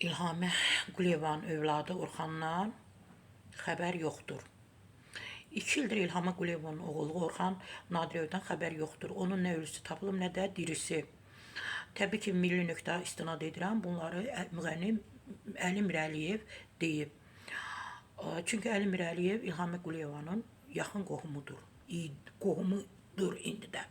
İlhamə Quliyevanın övladı Orxandan xəbər yoxdur. 2 ildir İlhamə Quliyevanın oğlu Orxan Nadirovdan xəbər yoxdur. Onun nə ölüsü tapılıb, nə də dirisi. Təbii ki, Milli nöqtə istinad edirəm. Bunları müğənni Əli Mirəliyev deyib. Çünki Əli Mirəliyev İlhamə Quliyevanın yaxın qohumudur. Qohumudur indi də.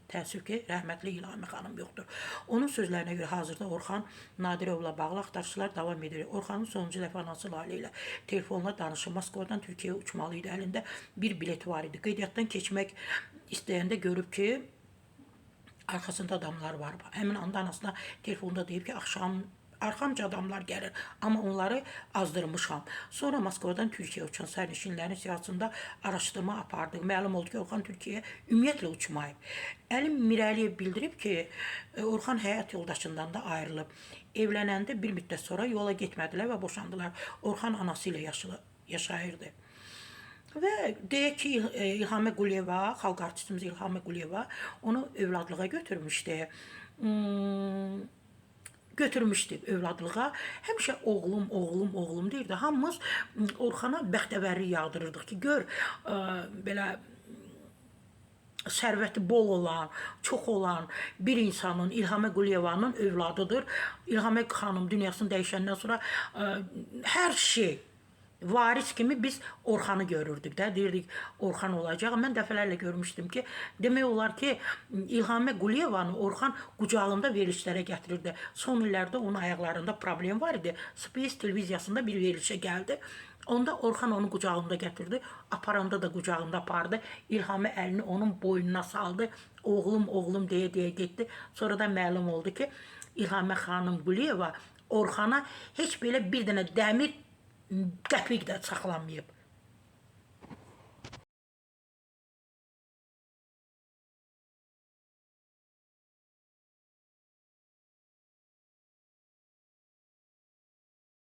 Təəssüf ki, rəhmətli İlhamə xanım yoxdur. Onun sözlərinə görə hazırda Orxan Nadirovla bağlı axtarışlar davam edir. Orxanın sonuncu dəfə anası Lalə ilə telefonla danışıb Moskvadan Türkiyəyə uçmalı idi. Əlində bir bilet var idi. Qeydiyyatdan keçmək istəyəndə görüb ki, arxasında adamlar var. Həmin anda anasına telefonda deyib ki, axşam arxamca adamlar gəlir, amma onları azdırmışam. Sonra Moskvadan Türkiyəyə uçan sərnişinlərin siyahısında araşdırma apardıq. Məlum oldu ki, Orxan Türkiyəyə ümumiyyətlə uçmayıb. Əli Mirəliyev bildirib ki, Orxan həyat yoldaşından da ayrılıb. Evlənəndə bir müddət sonra yola getmədilər və boşandılar. Orxan anası ilə yaşayırdı. Və deyək ki, İlhamə Quliyeva, xalq artistimiz İlhamə Quliyeva onu övladlığa götürmüşdü. Götürmüşdü övladlığa. Həmişə oğlum, oğlum, oğlum deyirdi. Hamımız Orxana bəxtəvərlik yağdırırdıq ki, gör belə sərvəti bol olan, çox olan bir insanın, İlhamə Quliyevanın övladıdır. İlhamə xanım dünyasını dəyişəndən sonra hər şey varis kimi biz Orxanı görürdük də, deyirdik Orxan olacaq. Mən dəfələrlə görmüşdüm ki, demək olar ki, İlhamə Quliyevanı Orxan qucağında verilişlərə gətirirdi. Son illərdə onun ayaqlarında problem var idi. Space televiziyasında bir verilişə gəldi. Onda Orxan onu qucağında gətirdi. Aparanda da qucağında apardı. İlhamə əlini onun boynuna saldı. Oğlum, oğlum deyə-deyə getdi. Sonra da məlum oldu ki, İlhamə xanım Quliyeva Orxana heç belə bir dənə dəmir qəpik də saxlamayıb.